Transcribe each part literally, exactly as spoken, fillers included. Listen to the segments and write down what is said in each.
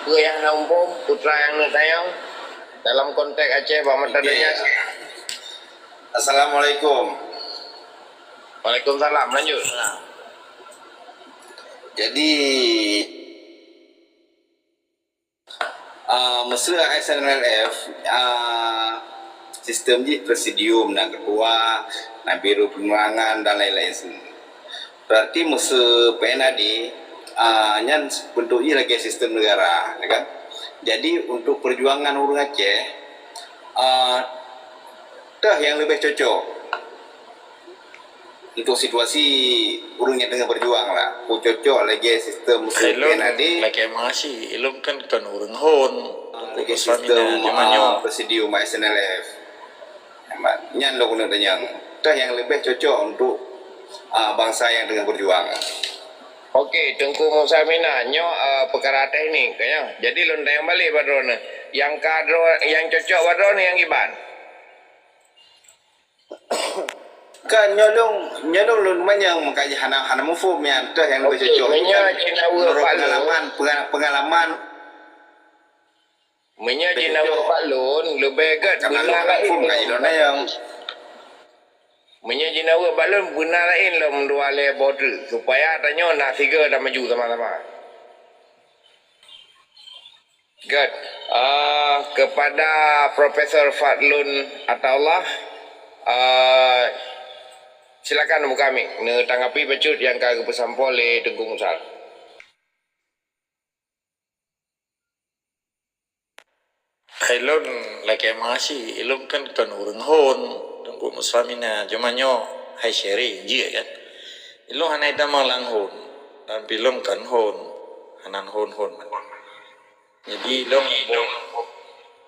Peue nyang na muphom, putra nyang neuk tanyong dalam konteks Aceh bak mata donya? Assalamualaikum. Waalaikumsalam. Lanjut. Nah. Jadi, ah, meuseu S N L F, ah, sistem jih presidium, na ketua, na biro penerangan dan lain-lain. Berarti meuseu P N A D, ah, nyan bentuk jih lagèe sistem negara, ya kan? Jadi untuk perjuangan ureueng Aceh, ah, teuh nyang leubeh cocok untuk situasi ureueng nyang teungoh berjuang lah. Ku cocok lagèe sistem meuseu P N A D, lagèe mahasiswa, ilôn kan kon ureueng hon. Ah, lagèe sistem, ah, presidium S N L F. Nyan lôn keuneuk tanyong. Teuh nyang leubeh cocok untuk, ah, bansa nyang teungoh berjuang. Oke, Teungku Musa Mina, nyoe, ah, peukara teknik, ya. Jadi lôn tanyong balek bak droeneuh. Nyang ka droe, nyang cocok bak droeneuh nyang kiban? Kan nyoe lôn, nyoe lôn, lôn manyang meukaji hana, hana muphom nyan, teuh nyang leubeh cocok. Meunyoe jinaweue bak lôn, pengalaman, penga-, pengalaman. Meunyoe jinaweue bak lôn, leubeh gèt beuna laén lom. Meunyoe jinaweue bak lôn, beuna laén lom dua lhèe boh treuk, supaya tanyoe na sigoe tamaju sama-sama. Gèt, ah, kepada Profesor Fadlun Ataullah, ah, silakan buka mic, neutanggapi bacut nyang ka geupeusampoe lé Teungku Musar. Hai lôn lakèe meuhasé, ilôn kan kon ureueng hon, Teungku Musra Mina, cuma nyoe hai sharing jih kan. Ilôn hana itamong lam hon, tapi lôn kon hon, hana hon-hon. Jadi ilôn,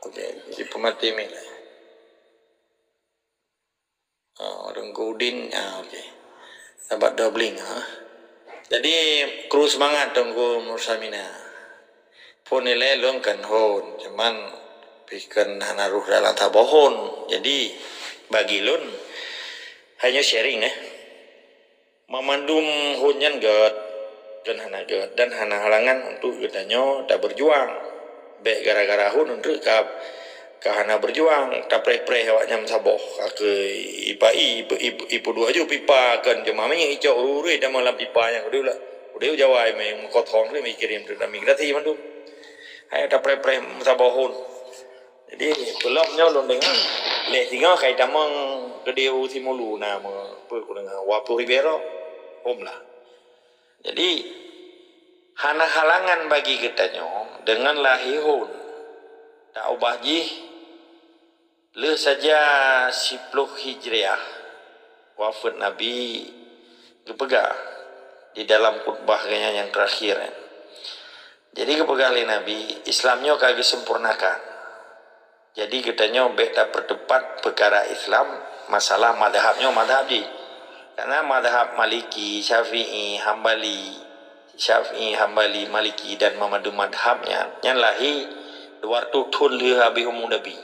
oke, jadi peumaté mic lah. Ah, Teungku Udin, ah, oke. Sabat doubling, ah. Jadi, kru seumangat Teungku Musra Mina. Phon ilèe lôn kon hon, cuman pih kon hana rôh dalam saboh hon. Jadi, bagi lôn, hanya sharing, eh. Mamandum hon nyan gèt, kon hana gèt, dan hana halangan untuk geutanyoe tabeurjuang. Bèk gara-gara hon treuk ka, ka hana beurjuang, tapreh-preh awaknyan saboh. Ka keu ipa-i, ipe-, ipe-, ipeuduek aju pipa kon, cuma meunyoe icok ureueng-ureueng tamong lam pipa nyan, udeb lah. Udeb Jawa meukothong treuk, meukirim treuk, dan migrasi mandum. Hai tapreh-preh saboh hon. Jadi, peulom nyoe lôn deungoe, lhèe singoh ka itamong keudéh u Simulu na meupeue ku deungoe, dua ploh ribèe droe. Hom lah. Jadi, hana halangan bagi geutanyoe deungon lahé hon. Taubah jih lheueh saja siploh Hijriah, wafeuet Nabi geupeugah di dalam khutbah geuhnyan nyang teurakhir. Jadi geupeugah lé Nabi, Islam nyoe ka geuseumpurnakan. Jadi geutanyoe bèk tapeuteupat peukara Islam, masalah madhab nyoe madhab jih. Karena madhab Maliki, Syafi'i, Hambali, Syafi'i, Hambali, Maliki dan mamandum madhab nyan, nyan lahé dua ratus thon lheueh habéh umu Nabi.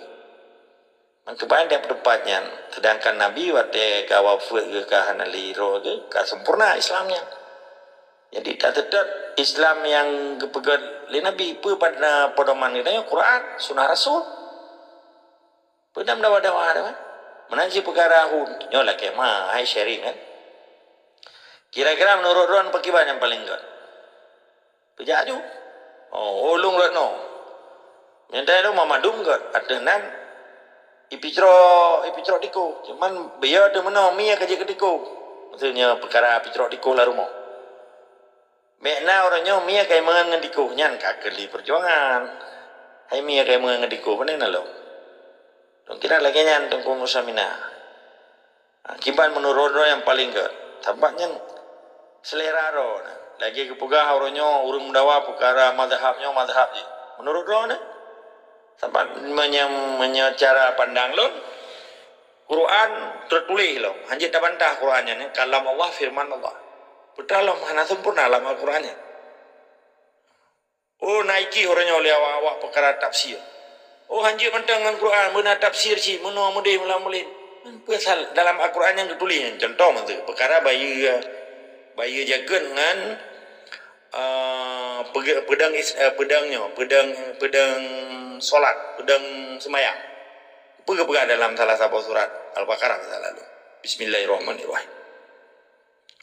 Meukeubah tapeuteupat nyan, seudangkan Nabi watèe ka wafeuet geuh ka hana lé droe geuh, ka seumpurna Islam nyan. Jadi, tateutap Islam nyang geupeugèt lé Nabi, peue pada pedoman geutanyoe? Quran, Sunnah Rasul. Peue na meudawa-dawa, meunan cit peukara hon. Nyoe lakèe ma, hai sharing, kan? Kira-kira meunurot droeneuh pakriban nyang paleng gèt? Peujak aju. Oh, ulôn rot noe. Nyang dai lôn mamandum gèt, ateueh nan ipicrok, ipicrok tikoh. Cuman biyeu teuh meunoe, mie ka jeuet keu tikoh. Maksudnya peukara picrok tikoh lam rumoh. Bèk na uroe nyoe mie ka imeungon ngon tikoh, nyan ka keu lé peujuangan. Hai mie ka imeungon ngon tikoh, pane na lôn? Lôn kira lagèe nyan Teungku Musa Mina. Ha, kiban meunurot droe nyang paleng gèt. Sabab nyan seulera droe na. Lagèe geupeugah uroe nyoe ureueng meudawa peukara mazhab nyoe mazhab jih. Meunurot droe na. Sabab meunyoe, meunyoe cara pandang lôn, Quran teutuléh lom. Hanjeuet tabantah Quran nyan, kalam Allah, firman Allah. Peue lom hana sempurna lam Al-Quran nyan. Oh, na ici uroe nyoe lé awak-awak peukara tafsir. Oh, hanjeuet mantong ngon Quran, beuna tafsir cit, meunoe meudeh meulam-mulen. Peue asal dalam Al-Quran nyang geutuléh nyan, contoh mantong, peukara bayeue, bayeue jakeuet ngon, eh, pege-, peudeueng is-, eh, peudeueng nyoe, peudeueng, peudeueng solat, peudeueng seumayang. Peugah-peugah dalam salah saboh surat Al-Baqarah masa lalu. Bismillahirrahmanirrahim.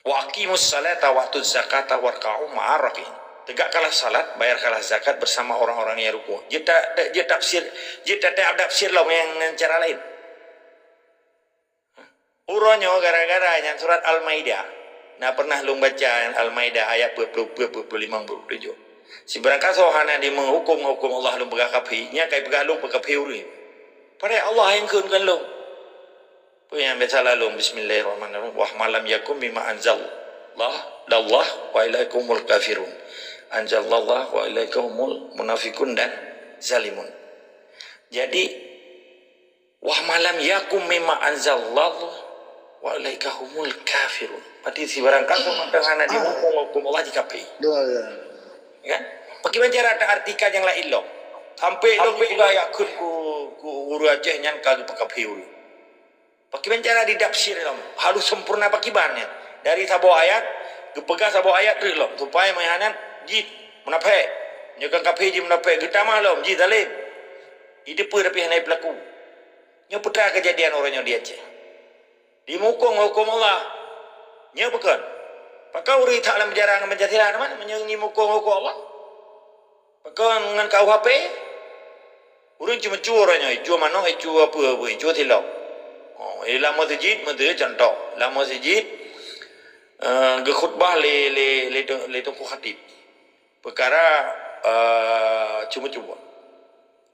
"Wa aqimus salata wa atuz zakata warka'u ma'ar raki'in." Tegakkanlah salat, bayarkanlah zakat bersama orang-orang yang rukuk. Jeuet ta-, jeuet tafsir, jeuet ta-, ta-, tafsir lom nyang, nyang cara laén. Uroe nyoe gara-gara nyan surat Al-Maidah. Na pernah lôn baca Al-Maidah ayat peuet ploh peuet, peuet ploh limong, peuet ploh tujoh. Sibarang kasoe hana dimeuhuköm ngon huköm Allah lôn peugah kafé, nyan ka ipeugah lôn peukafé ureuëng. Padahai Allah nyang kheun kon lôn. Peue nyang biasa lalong, bismillahirrahmanirrahim. "Wa ma lam yakum bima anzalallah, lallah wa ilaikumul kafirun. Anzalallah wa ilaikumul munafiqun dan zalimun." Jadi, "Wa ma lam yakum mimma anzalallah wa ilaikahumul kafirun." Berarti sibarang kasoe mantong hana dihuköm huköm Allah jikafé. Ya, ya. Kan? Pakriban cara ta-, artikan nyang laén lom. Sampai lom peugah yakun ku, ku ureuëng Aceh nyan ka geupeukafé ureuëng. Pakriban cara didafsir lom, harus sempurna pakriban nyan. Dari saboh ayat, geupeugah saboh ayat treuk lom, supaya meuhana jih munafék. Nyoe kan kafé jih munafék, geutamah lom jih zalim. Jiteupeu tapi hana jipeulaku. Nyoe peue teuma keujadian uroe nyoe di Aceh. Dimuköm huköm Allah. Nyoe peue kon? Pakon ureuëng that lam penjara ngon Pancasila teuma meunyoe jimuköm huköm Allah? Pakon ngon K U H P? Ureuëng cuma cue uroe nyoe, icue manok, icue peue-peue, icue silop. Oh, i lam meuseujid, meuseujid contoh. Lam meuseujid, eh, geukhutbah lé, lé, lé, lé Teungku Khatib. Peukara, eh, cuma-cuma.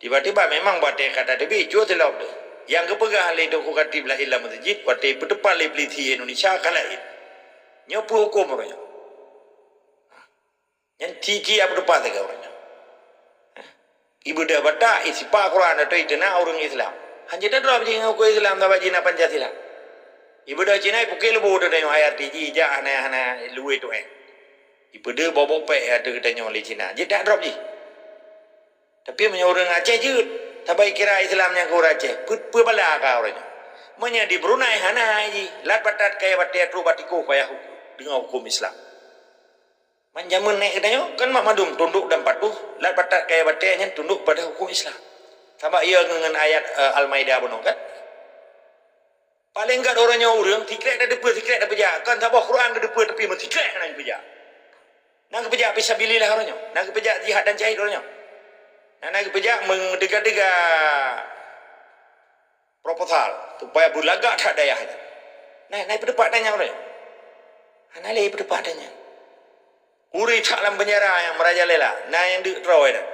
Tiba-tiba memang watée ka tateubiet, icue silop tu. Nyang geupeugah lé Teungku Khatib laén lam meuseujid, watée peuteupat lé peulisi Indonesia ka laén. Nyoe peue huköm uroe nyoe? Nyan ci-ci peuteupat sagai uroe nyoe. Ibadah Batak, isipa Quran atau iteunak ureuëng Islam. Hana tadrob jih ngon huköm Islam, sabab jih na Pancasila. Ibadah Cina, ipuke leubeh tu tanyoe ayat jih, jak hana, hana luwe tu eh. Ipeudeuh boh-boh pék ateueh geutanyoe lé Cina. Jeuet that drob jih. Tapi meunyoe ureuëng Aceh jeuet, sabai kira Islam nyang keu ureuëng Aceh, peue, peue bala ka ureuëng nyoe. Meunyoe di Brunei hana jih, lat batat kayée batée trok bak tikoh payah hu-, deungon huköm Islam. Man jameun nèk geutanyoe kan mak mandum tunduk dan patuh, lat batat kayée batée nyan tunduk pada huköm Islam. Sabab iya ngon, ngon ayat, eh, Al-Maidah bunoe kan. Paléng gét uroe nyoe ureuëng sikrek tateupeue, sikrek tapeujak. Kon saboh Quran geuteupeue tapi meusikrek na geupeujak. Na geupeujak fisabilillah uroe nyoe. Na geupeujak jihad dan syahid uroe nyoe. Na, na geupeujak meudeuga-deuga proposal supaya beulagak that dayah nyan. Na, na peuteupat dan nyan uroe nyoe. Hana lé peuteupat dan nyan. Ureuëng that lam penjara nyang meurajalela, na nyang deuk droe nyan.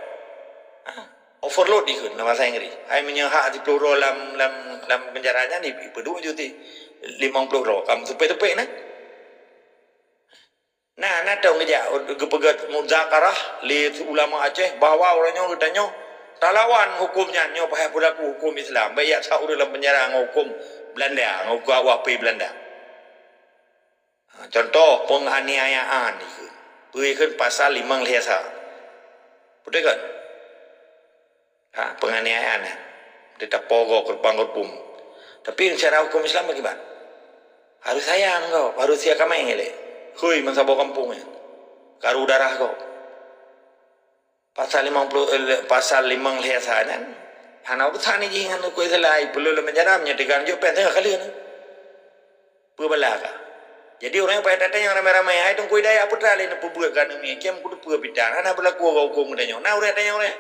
Ha? Overload dikheun lam bahasa Inggris. Hai meunyoe hak siploh droe lam, lam, lam penjara nyan, di, dipeuduek juti limong ploh droe. Kam tupék-tupék na. Na, na tong geujak geupeugah muzakarah lé ulama Aceh bahwa ureuëng nyoe geutanyoe talawan huköm nyan, nyoe payah beulaku huköm Islam. Bék jak sa ureuëng lam penjara ngon huköm Belanda, ngon kuhp Belanda. Ha, contoh, penganiayaan ikheun. Peue ikheun pasal limong lhèe sa. Beutôi kan? Ha, penganiayaan nyan. Di tapogo keureumpang-keureumpung. Tapi secara huköm Islam bagaimana? Harus sayang kau, harus siap kameng ilek. Hui, meusaboh kampung nyan. Karu darah kau. Pasal limong ploh, eh, pasal limong lhèe sa nyan, hana urusan jih ngon huköm Islam, perlu lom menjadi meunyoe tiga jok pen tengah kali na. Peue bala ka. Jadi ureuëng payah tatanyong ramé-ramé, hai Teungku Hidayat peue teuma lé neupeubuet keu aneuk miet, kiam kuteupeu pitan, hana beulaku huköm geutanyoe. Na ureuëng tanyong ureuëng.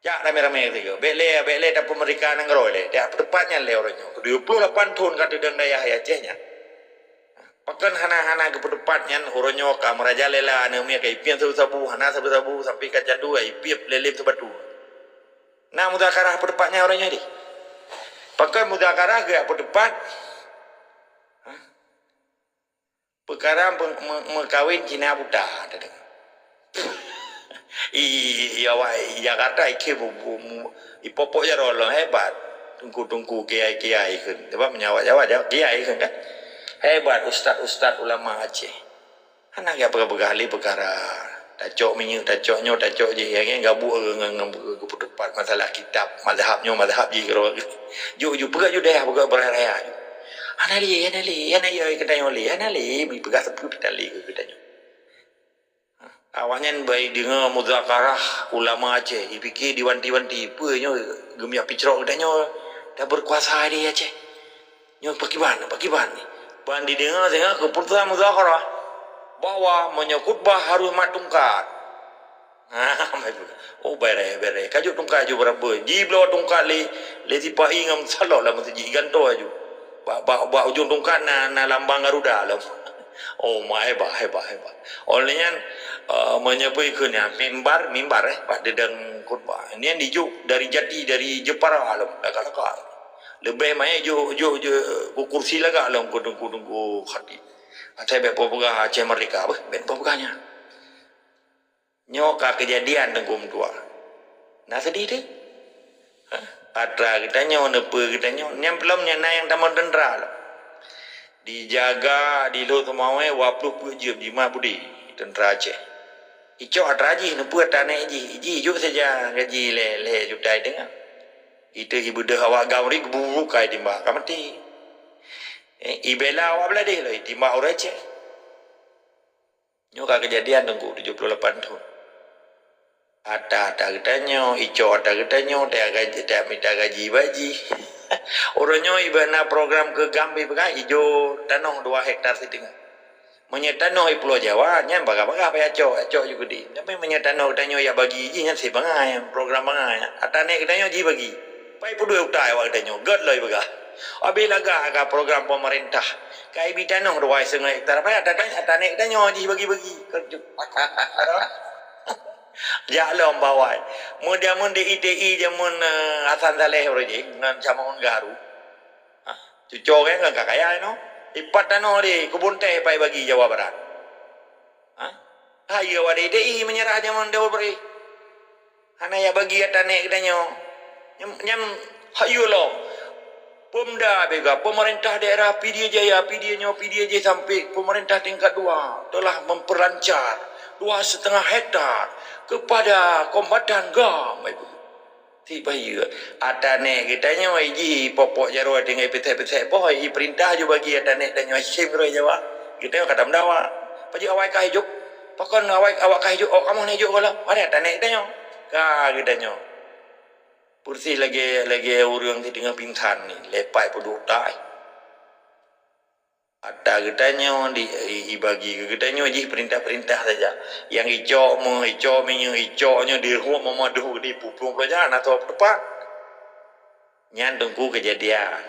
Jak ramé-ramé sigoe. Bék lé, bék lé tapeumeurdeka nanggroe lé. Dak peuteupat nyan lé uroe nyoe. Dua puluh lapan thon ka teudong dayah Aceh nyan. Pakon hana-hana geupeuteupat nyan uroe nyoe ka meurajalela aneuk miet ka ipiep sabu-sabu, hana sabu-sabu sampai ka candu ka ipiep lé lem sibatu. Na muzakarah peuteupat nyan uroe nyoe deh. Pakon muzakarah geujak peuteupat? Ha? Peukara me-, me-, meukawen Cina buta, teudeungoe. I, i, i, awak i Jakarta ikheun bu-, bu-, mu-, ipopok jaroe lom hebat. Teungku-teungku, kiai-kiai kheun. Sebab meunyoe awak Jawa, Jawa, kiai kheun kan. Hebat ustaz-ustaz ulama Aceh. Hana geupeugah-peugah lé peukara. Tacok minyeuk, tacok nyoe, tacok jih. Ya kan, gabuk ngon, ngon, ngon geupeuteupat masalah kitab, mazhab nyoe, mazhab jih keudroe. Jok, jok, peugah ju dayah, peugah beuraya-raya ju. Hana lé, hana lé, hana lé, keu tanyoe lé, hana lé, meupeugah sapeue pih tan lé keu tanyoe. Awaknyan bak deungoe muzakarah ulama Aceh, ipike diwanti-wanti, peue nyoe geumiyap picrok geutanyoe dah berkuasa di Aceh. Nyoe pakiban, pakiban. Ban dideungoe singoh keuputusan muzakarah bahwa meunyoe khutbah harôh mat tungkat. Oh, bereh, bereh. Ka jok tungkat jok beurabeu. Jibloe tungkat lé, lé sipahi ngon salok lam meuseujid, gantoe aju. Bak, bak, bak ujong tungkat na, na lambang Garuda lom. Oh, ma, hebat, hebat, hebat. Oleh nyan, eh, meunyoe peue kheun nyan, mimbar, mimbar, eh, bak deudang khutbah. Nyan dijok dari jati, dari Jepara lom, lagak-lagak. Leubeh manyét jok, jok, jok, ku kursi lagak lom keu teungku-teungku khatib. Asai bèk peugah Aceh Merdeka, beuh, bèk peugah nyan. Nyoe ka keujadian Teungku meutuah. Na seudeh teuh? Hah? Atra geutanyoe, neupeue geutanyoe, nyan peulom nyan na nyang tamong teuntra lom. Dijaga di Lhokseumawe dua ploh peuet jeuem jimat budi teuntra Aceh. Icok atra jih, neupeue atra aneuk jih, jih jok saja gaji lhèe, lhèe juta teungoh. Iteuh ibeudôh awak GAM ri geuburu kai timbak ka maté. Eh, ibela awak Bangladesh lom, itimbak ureueng Aceh. Nyoe ka keujadian Teungku tujoh ploh lapan thon. Ata-ata geutanyoe, icok ata geutanyoe, ta gaji, ta mita gaji bak jih. Uroe nyoe iba na program keu GAM ipeugah ijo tanoh dua hektar siteungoh. Meunyoe tanoh i Pulo Jawa, nyan bagah-bagah payah cok, cok ju keudeh. Tapi meunyoe tanoh geutanyoe yak bagi jih, nyan seb bangai, program bangai. Ata aneuk geutanyoe jih bagi. Pai peuduek utai awak geutanyoe, gèt lom ipeugah. Abéh lagak ka program pemerintah. Ka ibi tanoh dua siteungoh hektar, pai ata, ata aneuk geutanyoe jih bagi-bagi. Jak lom bawai. Meu jameun di I T I, jameun, eh, Hasan Saleh uroe jih, ngon Syamaun Gaharu. Ha, cuco kan, kan ka kaya inoe. Ipat tanoh di keubun teh pai bagi Jawa Barat. Ha? Hai, awak di I T I menyerah jameun dahulu beri. Hana yak bagi ata aneuk geutanyoe. Nyam, nyam, hayu lom. Pemda bega, pemerintah daerah Pidie Jaya, Pidie nyoe, Pidie Jaya sampai pemerintah tingkat dua telah memperlancar dua setengah hektar kepada kombatan GAM, Ibu. Ti bayeue, ata aneuk geutanyoe jih popok jaroe tinggai peutek-peutek boh, i peurintah ju bagi ata aneuk tanyoe sém roh Jawa. Geutanyoe ka tameudawa. Pajoh awai ka hijok? Pakon awai awak ka hijok? Awak kamoe na hijok goh lom? Pada ata aneuk geutanyoe? Ka geutanyoe. Peureusih lagèe, lagèe ureueng ti teungoh pingsan ni, lepai peuduek utai. Ata geutanyoe di, i, ibagi keu geutanyoe jih peurintah-peurintah saja. Nyang icok meu, icok minyeuk, icok nyoe diruek mama deuh di pupung pelajaran atau tepat. Nyan teungku keujadian.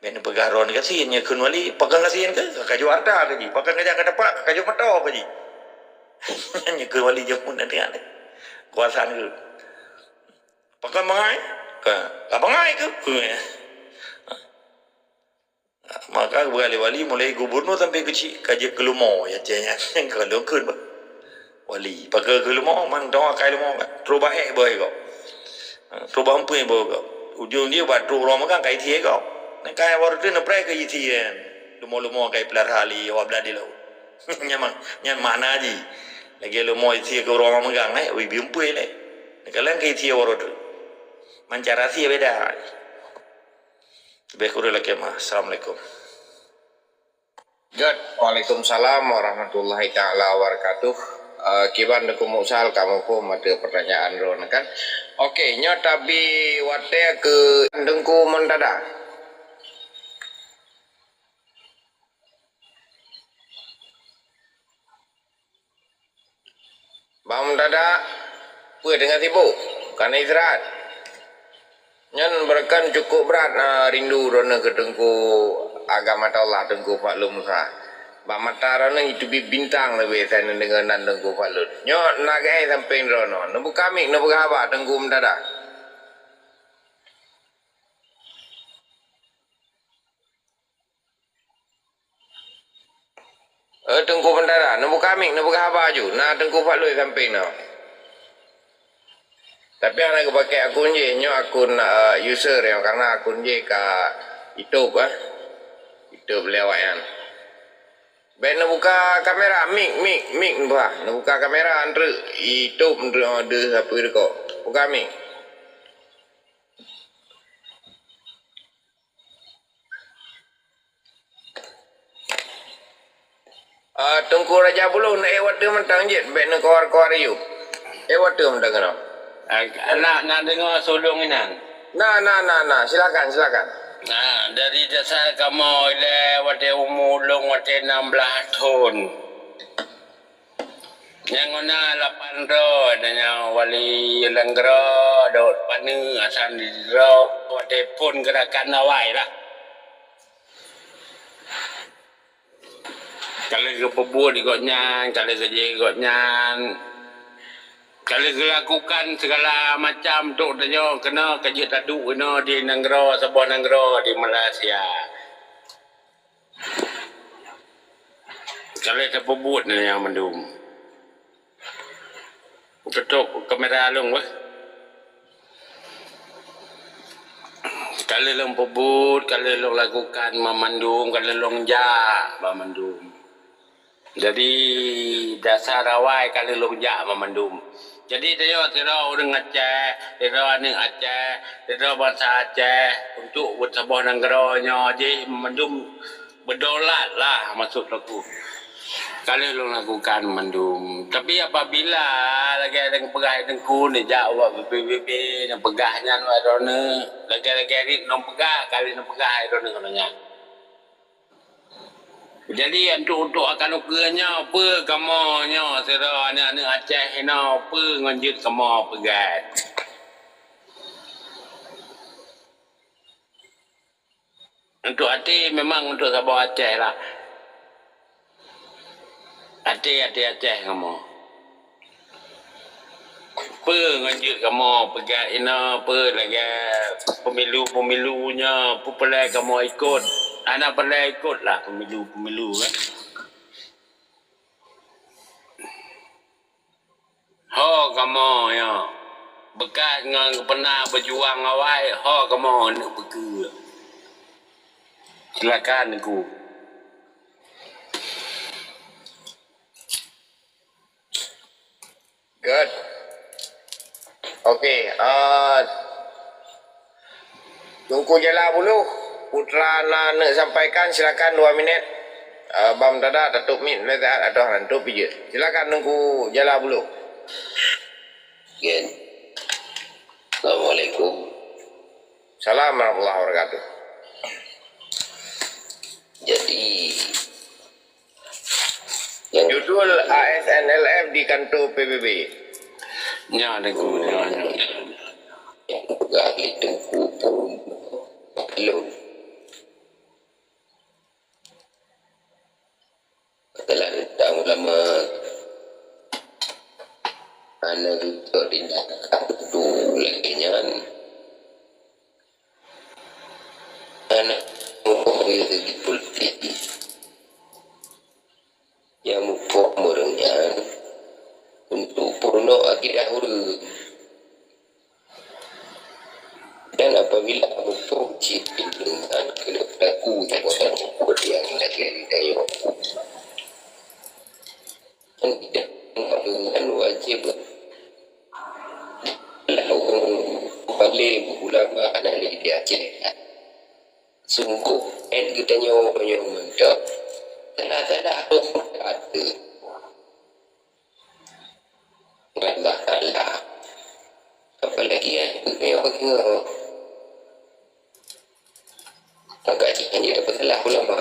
Bèk neupeugah droe gasien nyoe kheun wali, pakon gasien keu? Ka kajok hareuta keu jih, pakon kajak ka tepak, ka kajok moto keu jih. Nyan nyoe kheun wali jameun na teuh. Kuasa keu. Pakon bangai? Ka, ka bangai keu? Maka geupeugah lé wali, mulai gubunur sampai keuchik ka jeuet keu leumo, ya, ceh nyan. Ka lôn kheun bah. Wali, pakon keu leumo, man dong akai leumo kan. Trok bak ék boh gob. Trok bak umpui boh gob. Ujong jih bak trok uroe magang ka itie gob. Nyan ka waroe teuh neupreh keu itie. Leumo-leumo ka ipeulara lé awak Bladih laôt. Nyan ma-, nyan makna jih. Lagèe leumo itie keu uroe magang, eh, wih bi umpui lé. Nyan ka lheueh ka itie waroe teuh. Man cara sie beda. Leubeh kureueng lakèe meu'ah. Assalamualaikum. Gèt, waalaikumsalam warahmatullahi taala wabarakatuh. Eh, kiban Teungku Muksal, kamoe pun ada pertanyaan droeneuh kan. Okey, nyoe tabi watèe keu Teungku Muntada. Bang Muntada, peue teungoh sibuk? Ka na istirahat? Nyan beureukan cukup brat, ah, rindu droeneuh keu Teungku agam mata Allah, Teungku Fadlun Musa. Bak mata droeneuh iteubiet bintang leubeh asai neudeungoe nan Teungku Fadlun. Nyoe na keuh sampéng droeneuh. Neubuka mik, neupeugah haba Teungku Muntada. Eh, Teungku Muntada, neubuka mik, neupeugah haba aju. Na Teungku Fadlun sampéng nyoe. Tapi hana geupakè akun jih, nyoe akun, eh, user nyoe, karena akun jih ka itôb, eh. Itôb lé awaknyan. Bèk neubuka kamera, mik, mik, mik neubuka. Neubuka kamera, antreuk itôb, antreuk, oh, deuh sapeue deukok. Buka mik. Ah, Teungku Raja Buluh, na éh watèe mantong jeuet, bèk neukoar-koar ayub. Éh watèe mantong keunoe. Ah, na, na deungoe su lôn inan. Na, na, na, na. Silakan, silakan. Nah, dari dasar kamoe ilèe watèe umu lôn watèe nam blah thôn. Nyang na lapan droe, na nyang wali nanggroe, Daud Paneuk, Hasan Sidroe, watèe phôn geurakan awai lah. Ka lheueh geupeubuet di gobnyan, ka lheueh geujéh gobnyan, ka lheueh geulakukan sigala macam trok tanyoe keunoe ka jeuet taduek inoe di nanggroe, saboh nanggroe di Malaysia. Ka lheueh tapeubuet nyan mandum. Tutôp kamera lôn weh. Ka lheueh lôn peubuet, ka lheueh lôn lakukan banmandum, ka lheueh lôn jak banmandum. Jadi, dasar awai ka lheueh lôn jak banmandum. Jadi, tanyoe sidroe ureueng Aceh, sidroe aneuk Aceh, sidroe bansa Aceh, untuk buet saboh nanggroe nyoe jih mandum beudaulat lah, maksud aku. Ka lheueh lôn lakukan mandum. Tapi apabila lagèe nyang peugah Teungku neujak ubak B P B B, nyang peugah nyan ubak droeneuh, lagèe-lagèe nit lôn peugah, ka lheueh lôn peugah droeneuh ngon nyan. Jadi, untuk, untuk akan ukeue nyoe, peue kamoe nyoe, sidroe aneuk-aneuk Aceh inoe, peue ngon jeuet kamoe peugah. Untuk até memang untuk saboh Aceh lah. Até, até Aceh kamoe. Peue ngon jeuet kamoe peugah inoe, peue lagèe pemilu-pemilu nyoe, peue peureulèe kamoe ikot. Hana peureulèe ikot lah pemilu-pemilu kan. Ho kamoe nyoe, bekas ngon pernah beujuang awai, ho kamoe neuk beukeue. Silakan Teungku. Good. Oke, eh, Teungku Jala Buluh, Putra na neuk sampaikan, silakan dua minit. Eh, Bang Dada, tatup mic, lé taat atau hantu pijit. Silakan Teungku Jala Buluh. Gen. Assalamualaikum. Salam warahmatullahi wabarakatuh. Jadi, nyang judul A S N L F di kantor P B B. Nya, Teungku, nya, nya. Nyang peugah lé Teungku pun lôn. Masalah tentang ulama, hana geucok tindakan tu lagèe nyan. Hana mukoh dari segi politik. Nyang mukoh ureueng nyan untuk peurunoe akidah ureueng. Dan apabila muphom cit dengan keuneuk pelaku perbuatan nyang lagèe nyan, dan tidak dengan wajib lah ureueng paléng ulama aneuk di Aceh. Sungguh, èn geutanyoe meunyoe mantong salah-salah ateueh ngon Allah Taala. Apalagi nyang meukeunong maka jih hana tapeusalah ulama.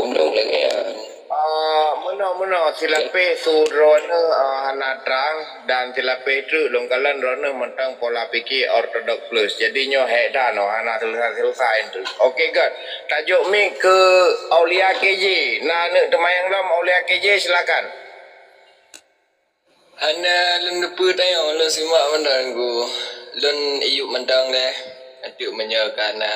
Undang lagèe nyan. Ah, meunoe, meunoe, silapeh su droeneuh, ah, hana trang dan silapeh treuk lôn kalon droeneuh mantong pola pike ortodok plus. Jadi nyoe hék that nyoe hana selesai-selesai tu. Oke, good. Tajok mic keu Aulia K J. Na neuk teumayang lom Aulia K J, silakan. Hana lôn neupeu tanyong, lôn simak mantong Teungku. Lôn iyup mantong lé. Ateueh meunyoe ka na.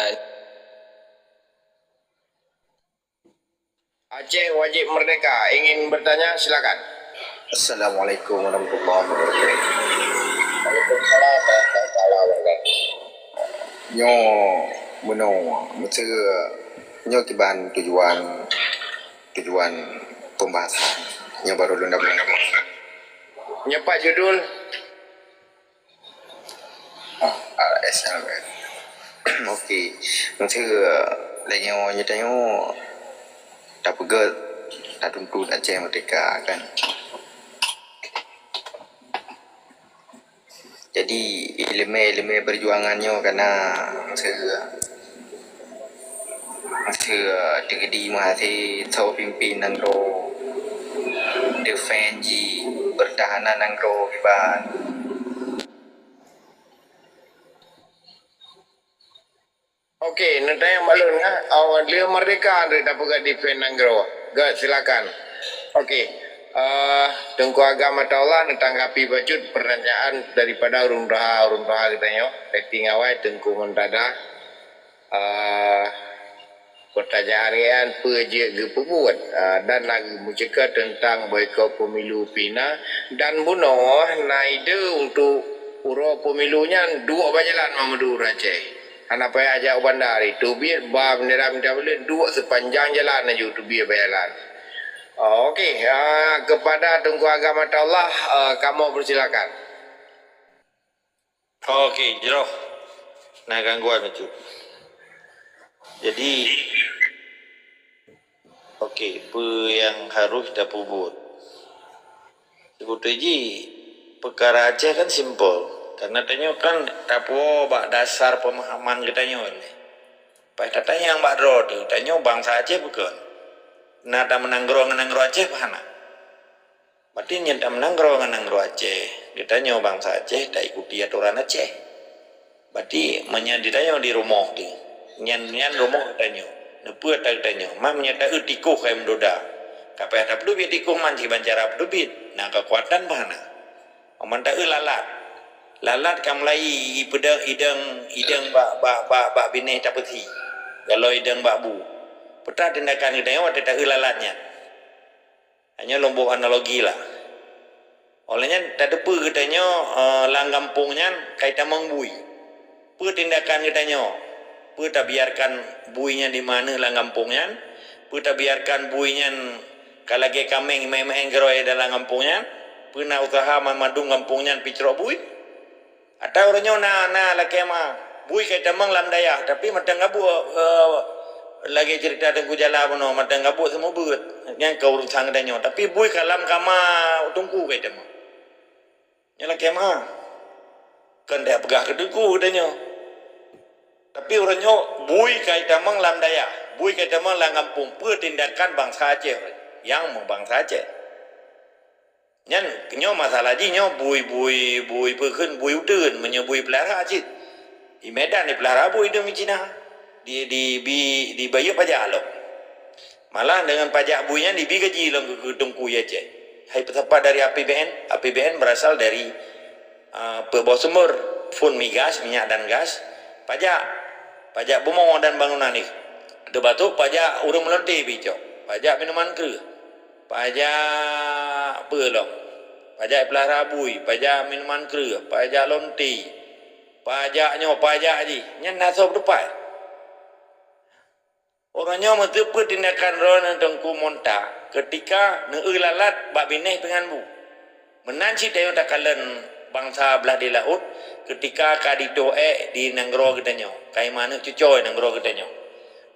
Aceh Wajib Merdeka ingin bertanya, silakan. Assalamualaikum warahmatullahi wabarakatuh. Waalaikumsalam warahmatullahi wabarakatuh. Nyoe meunoe, meuseu nyoe kiban tujuan, tujuan pembahasan. Nyoe baru lôn dapat. Nyoe pat judul? Ah, R S L M. Oke, maksud lagèe nyoe tanyoe tapeugöt, tatuntut Aceh Merdeka kan. Jadi, ileumèe-ileumèe peujuangan nyoe kana masa, masa teukeudi meuhasé soe pimpin nanggroe, defense jih, pertahanan nanggroe kiban. Oke, neutanyong bak lôn, ya. Oh, lé merdeka Andre dapat defend nanggroe. Gak, silakan. Oke. Eh, Teungku Agam Ataullah neutanggapi bacut pertanyaan daripada ureueng tuha, ureueng tuha geutanyoe. Rating awai Teungku Muntada. Eh, pertanyaan nyan peue jeuet geupeubuet, eh, dan na geumeuceuka teuntang boikot pemilu pih na, dan bunoe na ide untuk uroe pemilu nyan duek bak jalan Mamadou ureueng Aceh. Hana payah jak u bandar, teubiet ba bendera mita buleuen duek sepanjang jalan laju teubiet bak jalan. Oh, oke, ah, kepada Teungku Agam Ataullah, ah, kamoe persilakan. Oke, jroh. Na gangguan bacut. Jadi, oke, peue nyang harôh tapeubuet? Seubeutoi jih, peukara Aceh kan simpel. Karena tanyoe kan tapuwoe bak dasar peumahaman geutanyoe lé. Paih tatanyong bak droe teuh, tanyoe bansa Aceh bukon? Na tameunanggroe ngon nanggroe Aceh bah hana? Berarti nyan tameunanggroe ngon nanggroe Aceh, geutanyoe bansa Aceh taikuti atoran Aceh. Berarti meunyoe geutanyoe di rumoh teuh, nyan, nyan rumoh geutanyoe. Neupeu ata geutanyoe? Mah meunyoe taeu tikoh ka meudoda, ka payah tapeuteubiet tikoh man siban cara peuteubiet, na keukuatan bah na. Mantong lalat. Lalat ka mulai ipeudong idong, idong bak, bak, bak, bak binéh tapeusi. Golom idong bak bu. Peue tindakan geutanyoe watèe taeu lalat nyan? Nyoe lôn boh analogi lah. Óh lheueh nyan tateupeue geutanyoe, eh, lam gampông nyan ka itamong bui. Peue tindakan geutanyoe? Peue tabiarkan bui nyan di maneuh lam gampông nyan? Peue tabiarkan bui nyan ka lagèe kaméng meu'en-meu'en keudroe dalam gampông nyan? Peue na useuha mandum gampông nyan picrok bui? Atawa uroe nyoe na, na lakèe ma, bui ka itamong lam dayah, tapi mantong gabuek, eh, lagèe ceurita Teungku Jala bunoe, mantong gabuek seumeubeuet. Nyan ka urusan geutanyoe. Tapi bui ka lam kama teungku ka itamong. Nyan lakèe ma. Kon tajak peugah keu teungku geutanyoe. Tapi uroe nyoe bui ka itamong lam dayah, bui ka itamong lam gampông. Peue tindakan bansa Aceh nyang meubansa Aceh? Nyan, nyoe masalah jih nyoe bui, bui, bui peue kheun, bui uteuen, meunyoe bui peulara cit. Di Medan dipeulara bui demi Cina. Di, di, bi, dibayeue pajak lom. Malah deungon pajak bui nyan dibi gaji lom keu, keu teungku Aceh. Hai peusapat dari A P B N, A P B N berasal dari, ah, peuet boh sumber, fund migas, minyak dan gas, pajak, pajak bumoe dan bangunan nyoe. Teumasok pajak ureueng meulonte bicok, pajak minuman kreueh. Pajak peue lom? Pajak peulara bui, pajak minuman kreueh, pajak lonte, pajak nyoe, pajak jih. Nyan na soe peuteupat? Uroe nyoe meuteupeue tindakan droeneuh Teungku Monta keutika neueu lalat bak binéh deungon bu. Meunan cit tanyoe takalon bansa blah di laôt keutika ka jitoh ék di nanggroe geutanyoe, ka iman cucoe nanggroe geutanyoe.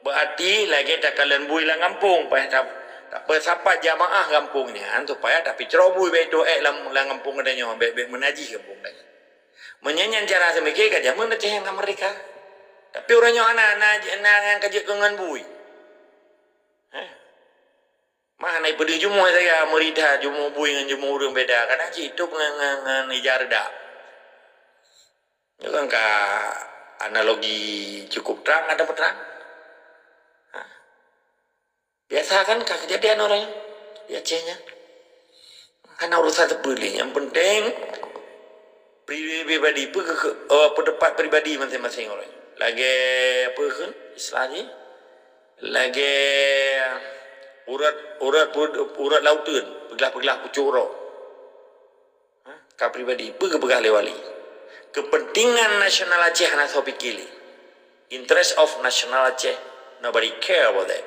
Beuarti lagèe takalon bui lam gampông, paih ta-, tapeusapat jamaah gampông nyan supaya tapicrok bui bèk jitoh ék lam, lam gampông geutanyoe, bèk, bèk meunajih gampông geutanyoe. Meunyoe nyan cara seumiké ka jameun Aceh nyang ka meurdéhka. Tapi uroe nyoe hana, na, na nyang ka jeuet keu ngon bui. Heh. Mah na ipeudeuh jumoh sagai, meurita jumoh bui ngon jumoh ureueng beda. Kadang cit itôb ngon, ngon, ngon ija reudak. Nyoe kan ka analogi cukup trang, ada peutrang. Ha. Biasa kan ka keujadian uroe nyoe di Aceh nyan. Hana urusan teupeue lé, nyang penting pri-, pribadi, pe-, ke-, ke-, eh, peundapat pribadi maséng-maséng uroe nyoe. Lagèe peue kheun istilah jih? Lagèe urat, urat, urat lauteuen, peuglah-peuglah pucôk uroe. Ha? Ka pribadi, peue geupeugah lé Wali? Kepentingan nasional Aceh hana soe pike lé. Interest of national Aceh, nobody care about that.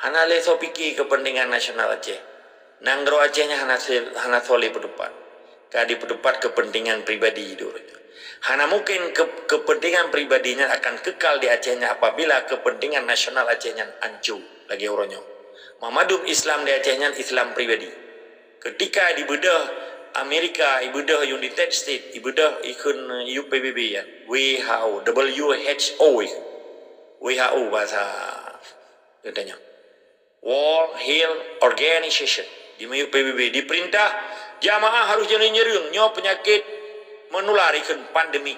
Hana lé soe pike kepentingan nasional Aceh. Nanggroe Aceh nyan hana se-, hana soe lé peuteupat. Ka dipeuteupat kepentingan pribadi dulu. Hana mungkin ke-, kepentingan pribadi nyan akan kekal di Aceh nyan apabila kepentingan nasional Aceh nyan anco lagèe uroe nyoe. Meumandum Islam di Aceh nyan Islam pribadi. Ketika dibeudôh Amerika, ibeudôh United States, ibeudôh ikheun U P B B ya, W H O, W H O ikheun. W H O bahasa geutanyoe. World Health Organization, di miyup P B B, diperintah jamaah harus jareueng-jareueng nyoe peunyakét menular ikheun pandemik.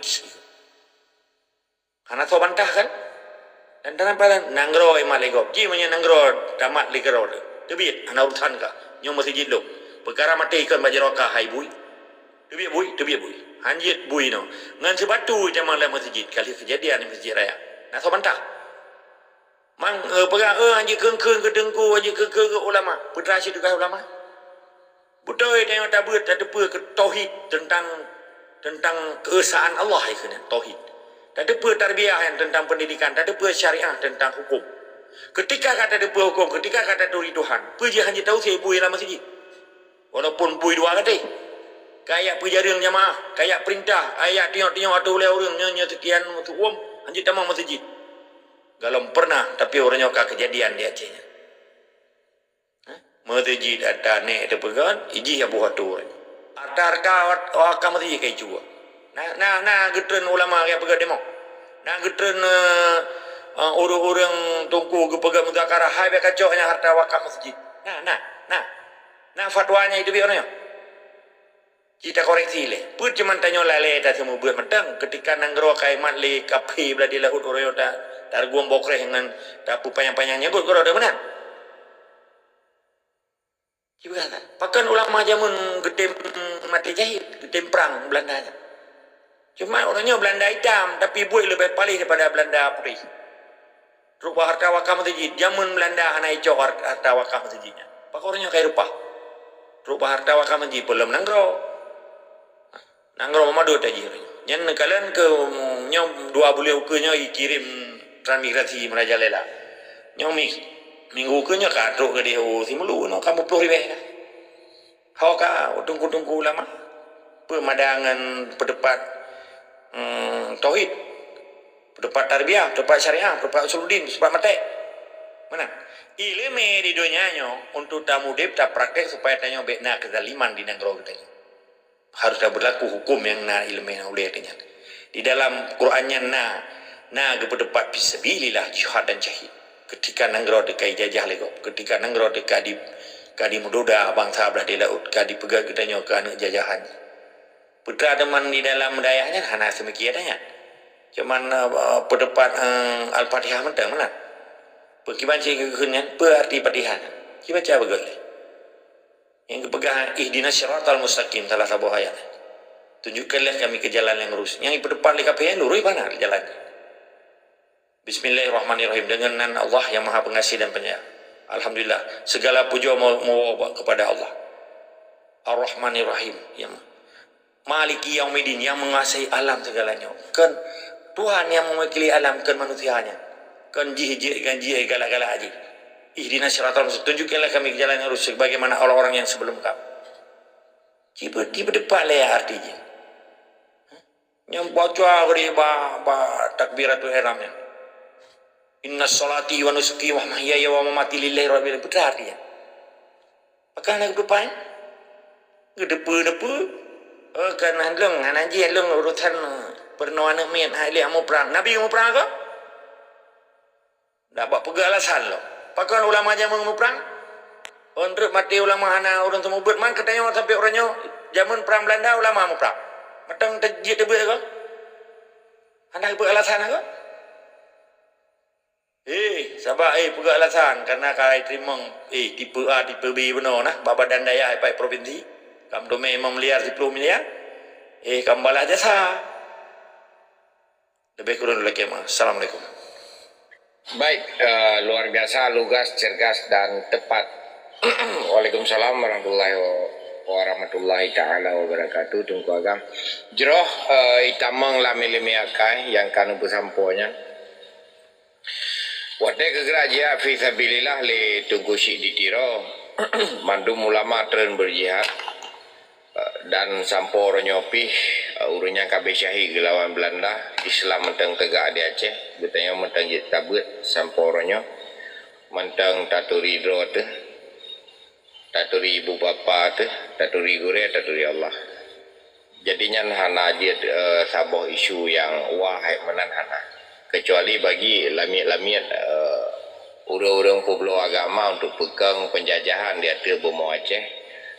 Hana soe bantah kan? Dan dalam palan nanggroe imat lé gob. Ji meunyoe nanggroe tamat lé keudroe. Teubiet, hana urusan kah. Nyoe meuseujid lôn. Peukara maté ikheun bak jaroe kah hai bui. Teubiet bui, teubiet bui. Hanjeuet bui nyoe. Ngon seubatu itamong lam meuseujid. Kali keujadian di Meuseujid Raya. Na soe bantah. Mang, eh, peugah, eh, hanjeuet kheun-kheun keu teungku, hanjeuet kheun-kheun keu ulama. Peue teuma cit tugaih ulama? Beutôi tanyoe tabeuet, tateupeue keu tauhid teuntang, teuntang keesaan Allah ikheun nyan, tauhid. Tateupeue tarbiyah nyan teuntang pendidikan, tateupeue syariah teuntang huköm. Keutika ka tateupeue huköm, keutika ka taturi Tuhan, peue jih hanjeuet tausé bui lam meuseujid? Walaupun bui dua gaté. Kajak peujareueng jamaah, kajak peurintah, kajak tinyok-tinyok ateueh ulèe ureueng nyoe, nyoe seukian meutuwom, hanjeuet tamong meuseujid. Galom pernah, tapi uroe nyoe ka keujadian di Aceh nyan. Hah? Meuseujid ata nèk teupeugöt, ijih Abu Hatur. Harta-harta wakaf meuseujid ka icuba. Na, na, na geutreun ulama nyang peugöt demo. Na geutreun, eh, eh, ureueng-ureueng teungku geupeugöt muzakarah, hai bèk kacok nyan harta wakaf meuseujid. Na, na, na. Na fatwa nyang iteubiet uroe nyoe. Ci takoreksi lé. Peue cuman tanyoe lalé taseumeubeuet mantong keutika nanggroe ka imat lé kaphé blah di laôt uroe nyoe ta-, tareugueng boh kréh ngon tapeupanyang-panyang nyang göt keudroe meunan. Ci peugah that. Pakon ulama jameun geutem maté jahét, geutem prang Beulanda nyan. Cuma uroe nyoe Beulanda itam, tapi buet leubeh paléh daripada Beulanda putéh. Trok bak harta wakaf meuseujid, jameun Beulanda hana icok har-, harta wakaf meuseujid nyan. Pakon uroe nyoe ka ireupah. Trok bak harta wakaf meuseujid, peulom nanggroe. Nanggroe Mamadu tajih uroe nyoe. Nyan neukalon keu, nyoe dua buleuen ukeue nyoe ikirém transmigrasi meurajalela. Nyoe mi-, minggu ukeue nyoe ka trok keudéh u Simeulue nyoe ka meuploh ribèe dah. Ho ka teungku-teungku ulama. Peue mada ngon peuteupat, hmm, tauhid. Peuteupat tarbiyah, peuteupat syariah, peuteupat usuluddin, peuteupat mantek. Meunan. Ileumèe di donya nyoe untuk tamudeb, tapraktek supaya tanyoe bèk na keuzaliman di nanggroe geutanyoe. Harus tabeurlaku huköm nyang na ileumèe nyang ulèe nyan. Di dalam Quran nyan na, na geupeuteupat fisabilillah, jihad dan syahid. Keutika nanggroe teuka ijajah lé gob, keutika nanggroe teuka di, ka dimeudoda bansa blah di laôt, ka dipeugah geutanyoe keu aneuk jajahan. Peue teuma di dalam dayah nyan hana seumikieu nyan. Cuman, eh, peuteupat, eh, Al-Fatihah mantong meunan. Peue kiban cit geukheun nyan, peue arti Fatihah nyan? Ci baca beugöt lé. Nyang geupeugah, "Ihdinas siratal mustaqim", salah saboh ayat. "Tunjukkanlah kami ke jalan yang lurus." Nyang ipeuteupat lé kaphé, lurus bana jalan. Bismillahirrahmanirrahim. Dengan nan Allah yang Maha Pengasih dan Penyayang. Alhamdulillah, segala puja mau, mau kepada Allah. Ar-Rahmanirrahim. Ya. Maliki yaumiddin, yang menguasai alam segalanya. Kan Tuhan yang mewakili alam, kan manusia nyan. Kan jih, jih, kan jih galak-galak jih. Ihdinas siratal mustaqim. Tunjukkanlah kami ke jalan yang lurus sebagaimana orang-orang yang sebelum kami. Ci peu-, ci peuteupat lé arti jih. Nyang baca bri ba, ba takbiratul ihram nyan. Inna salati wa nusuki wa mahyaya wa mamati lillahi rabbil alamin. Peue arti nyan? Pakon hana geuteupat? Geuteupeue-teupeue. Oh, kan lôn hana jih lôn urusan peurunoe aneuk miet hai lé muprang. Nabi muprang kah? Dak bak peugah alasan lom. Pakon ulama jameun muprang? Oh, rot maté ulama hana ureueng seumeubeuet man keu tanyoe sampoe uroe nyoe jameun prang Beulanda ulama muprang. Mantong teujeuet teubiet kah? Hana geupeu alasan kah? Eh, sabar, eh, peugah alasan, karena ka iteurimong, eh, tipe A, tipe B bunoe nah, bak badan dayah ipat provinsi. Kam teumé lima miliar, siploh miliar. Eh, kam balah jasa. Lebih kurang demikian. Assalamualaikum. Baik, eh, luar biasa, lugas, cerdas, dan tepat. Waalaikumsalam warahmatullahi wa-, warahmatullahi taala wabarakatuh, Teungku Agam. Jroh, eh, itamong lam ileumèe akai nyang ka neupeusampoe nyan. Watèe geugrak jihad fi sabilillah lé Teungku Syik di Tiro, mandum ulama treun beujihad, eh, dan sampoe uroe nyoe pih Ureuëng nyan ka abéh syahid geulawan Beulanda, Islam mantong teugak di Aceh, geutanyoe mantong jeuet tabeuet sampoe uroe nyoe, mantong taturi droe teuh, taturi ibu bapa teuh, taturi gurée, taturi Allah. Jadi nyan hana jeuet, eh, saboh isu nyang wah hai meunan hana. Kecuali bagi lamiet-lamiet, eh, ureuëng-ureuëng peubloe agama untuk peukong penjajahan di ateueh bumoe Aceh,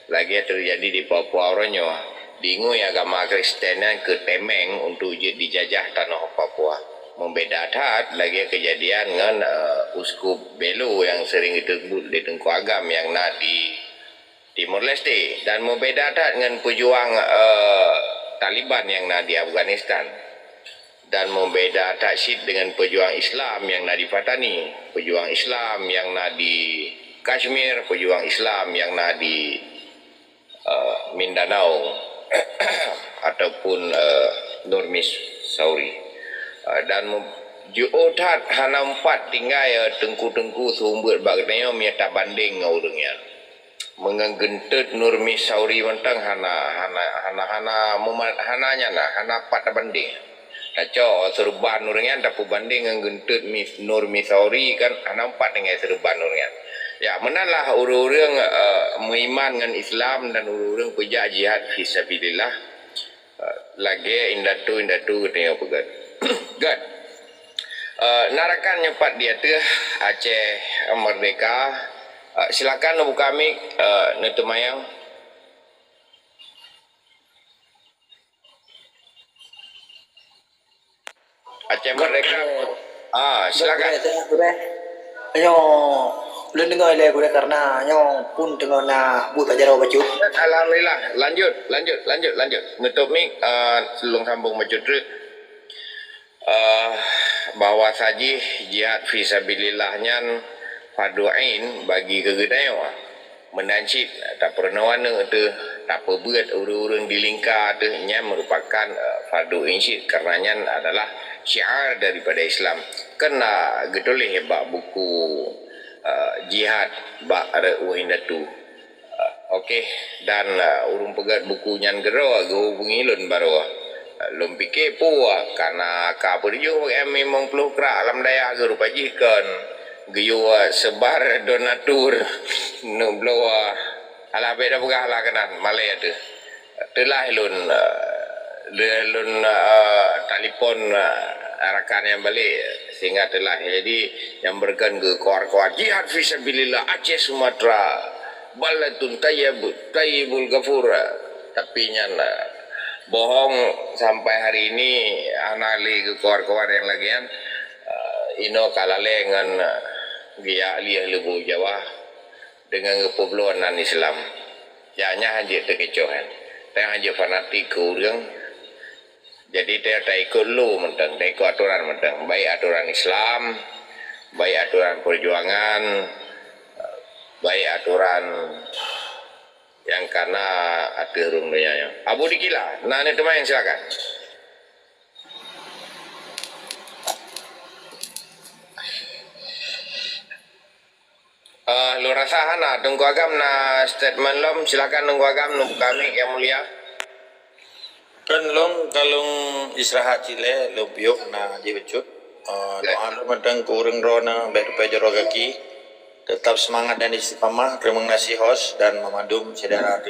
lagée teujadi di Papua uroe nyoe, diingui agama Kristen nyan keu tameng untuk jeuet dijajah tanoh Papua. Meubeda that lagée keujadian ngon, eh, Uskup Belo nyang seuring geuteubiet lé Teungku Agam nyang na di Timor Leste, dan meubeda that ngon peujuang, eh, Taliban nyang na di Afghanistan, dan meubeda that cit deungon peujuang Islam nyang na di Patani, peujuang Islam nyang na di Kashmir, peujuang Islam nyang na di, eh, Mindanao ataupun, eh, Nurmis Sauri. Eh, dan mu-, jiôh that hana meupat tinggai, eh, teungku-teungku seumeubeuet bak geutanyoe meunyoe tabandeng ngon ureuëng nyan. Meungon geunteut Nurmis Sauri mantong hana, hana, hana, hana muma-, hana nyan na, hana pat tabandeng. Tacok seureuban ureuëng nyan tapeubandeng ngon geunteut Mis-, Nurmis Sauri kan hana meupat tinggai seureuban ureuëng nyan. Ya, meunan lah ureuëng-ureuëng, eh, meuiman ngon Islam dan ureuëng-ureuëng peujak jihad fi sabilillah. Eh, lagée indatu-indatu geutanyoe peugah. Gét. Eh, na rakan nyoe pat di ateueh Aceh Merdeka. Eh, silakan neubuka mik, eh, neuteumayang. Aceh Merdeka. Ah, silakan. Gurée, gurée. Nyoe, ulôn deungoe lé gurée karena nyoe pun teungoh na buet ajaran bacut. Alhamdulillah. Lanjut, lanjut, lanjut, lanjut. Nutup mik, ah, lôn sambung bacut treuk. Ah, bahwa sajih jihad fi sabilillah nyan fardu ain bagi keu geutanyoe. Meunan cit, tapeurunoe aneuk teuh, tapeubeuet ureuëng-ureuëng di lingka teuh, nyan meurupakan, eh, fardu ain cit, karena nyan adalah syiar daripada Islam. Keu na geutuléh bak buku, eh, jihad bak reueh indatu. Eh, oke, dan, eh, ureuëng peugét buku nyan keudroe geuhubungi lôn baroe. Eh, lôn pike peue, karena ka peureujoh M lima ploh krak lam dayah geurupa jih kon. Geuyue seubar donatur neubloe, alah, bék tapeugah lah keunan, malée teuh. Teulah lôn, eh, lé-, lôn, eh, talipon, eh, rakan nyang balek sehingga teulah. Jadi, nyang beureukan geukoar-koar, "Jihad fi sabilillah, Aceh Sumatra, baldatun thayyib-, thayyibul ghafur." Tapi nyan, eh, bohong sampai hari ini hana lé geukoar-koar nyang lagée nyan. Eh, inoe ka lalée ngon, eh, geujak lieh leubeh Jawa deungon geupeubloe nan Islam. Ya, nyan hanjeuet teukecoh nyan. Teuh hanjeuet fanatik keu ureuëng. Jadi, teuh taikot lu mantong, taikot atoran mantong. Baik atoran Islam, baik atoran peujuangan, baik atoran nyang kana ateueh rhueng donya nyoe. Abu Dikila, na neuteumayang, silakan. Eh, lôn rasa hana. Teungku Agam na statement lom, silakan Teungku Agam, neubuka mik, Yang Mulia. Kan lôn ka lôn istirahat cit lé, lôn piôh na jih bacut. Eh, doa lôn mantong keu ureuëng droeneuh bék teupée jaroe gaki. Tetap semangat dan istiqamah. Terima kasih host dan meumandum syedara.